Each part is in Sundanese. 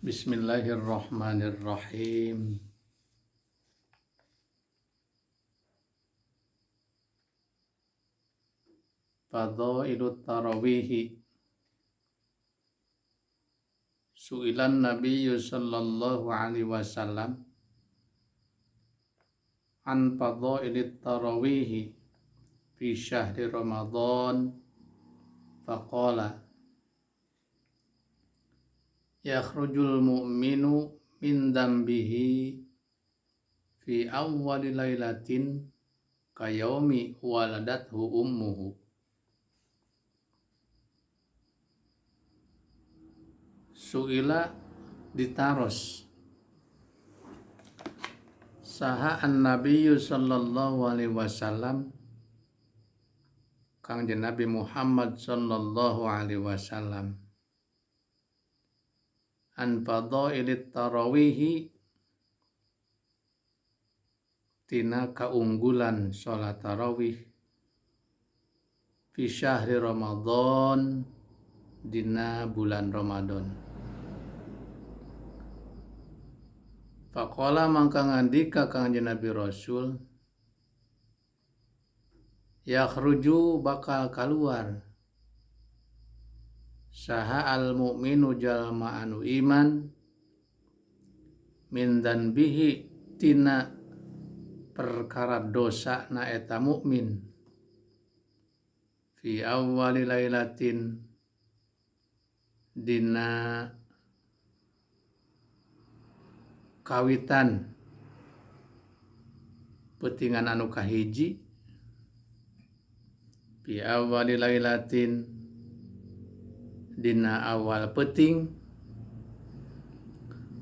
Bismillahirrahmanirrahim. Fadhailut tarawihi. Su'ilan Nabiyyu sallallahu alaihi wasallam an fadhailit tarawihi fi syahri Ramadan faqala yakhrujul mu'minu min dambihi fi awwali lailatin kayaumi waladathu ummuhu. Suila ditaros saha an-nabiyyu sallallahu alaihi wasallam Kangjeng Nabi Muhammad sallallahu alaihi wasallam an fadhailit tarawihi tina kaunggulan salat tarawih fi syahri Ramadan dina bulan Ramadan. Faqala mangka ngandika Kangjeng Nabi Rasul yakhruju bakal kaluar saha al mukminu jalma anu iman min danbihi tina perkara dosa na eta mukmin fi awwali lailatin dina kawitan peutingan anu kahiji fi awwali lailatin dina awal peuting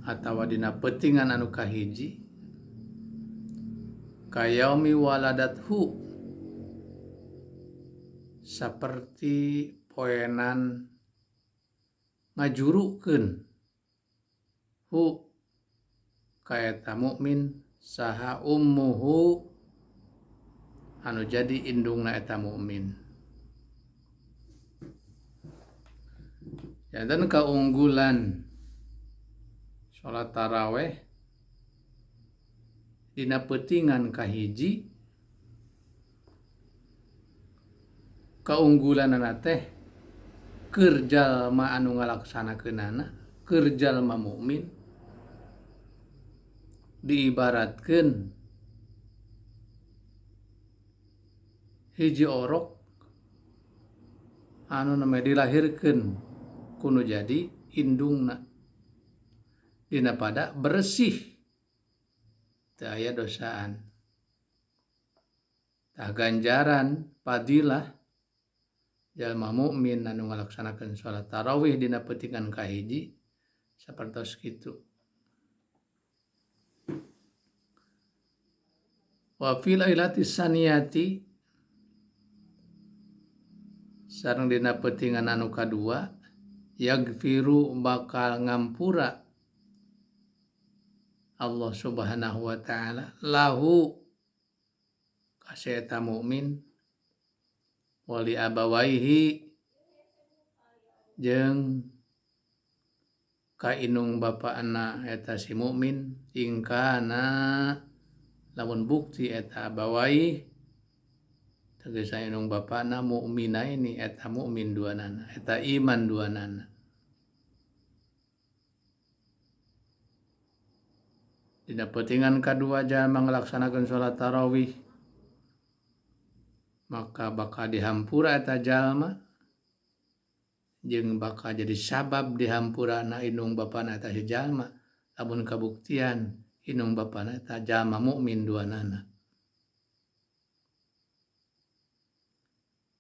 atawa dina peutingan anu kahiji kayaumi waladathu saperti poenan ngajurukeun hu ka eta mukmin saha ummuhu anu jadi indungna eta mukmin. Janten kaunggulan salat taraweh dina peutingan kahiji kaunggulanana teh keur jalma anu ngalaksanakeunana keur jalma mukmin diibaratkeun hiji orok anu namanya dilahirkeun kuno jadi indungna dina pada bersih teu aya dosaan tah ganjaran fadilah jalma mukmin anu ngalaksanakeun salat tarawih dina peutingan kahiji sapertos kitu. Wa fi lailati saniyati sareng dina peutingan anu kadua yagfiru bakal ngampura Allah Subhanahu wa taala lahu ka si eta mukmin wali abawaihi jeung ka indung bapana eta si mukmin ingkana lamun bukti eta abawai tegasna indung bapana mukminaini eta mukmin duanana eta iman duanana. Dina peutingan kadua jalma ngalaksanakeun salat tarawih maka bakal dihampura eta jalma jeung bakal jadi sabab dihampurana indung bapana eta si jalma lamun kabuktian indung bapana eta jalma mukmin duanana.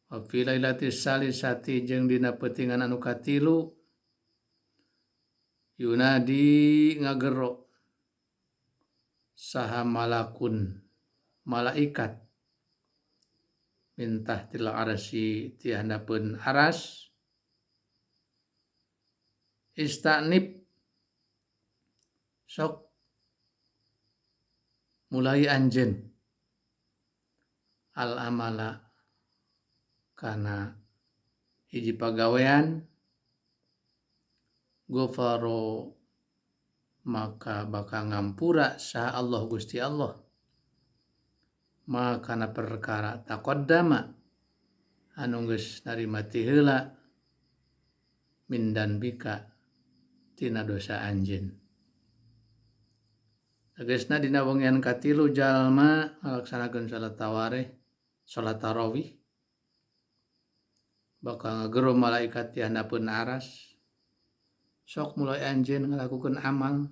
Wa fi lailatis salisati jeung dina peutingan anu katilu yunadi ngagero saha malakun malaikat min tahtil arsi ti handapeun aras istanib sok mulai anjeun al amala kana hiji pagawean gofaro Maka bakal ngampura saha Allah Gusti Allah ma kana perkara taqaddama anu geus narima ti heula min danbika tina dosa anjeun. Tegasna dina wengian katilu jalma ngalaksanakeun salat tawareh, salat tarawih, bakal ngagero malaikat ti handapeun aras. Sok mulai anjeun ngalakukeun amal,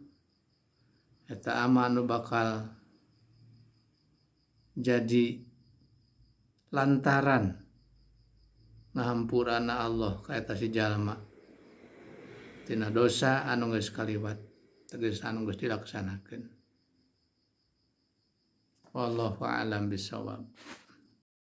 eta amal nu bakal jadi lantaran ngahampurana Allah ka eta si jalma tina dosa anu geus kaliwat, tegas anu geus dilaksanakeun. Wallahu a'lam bissawab.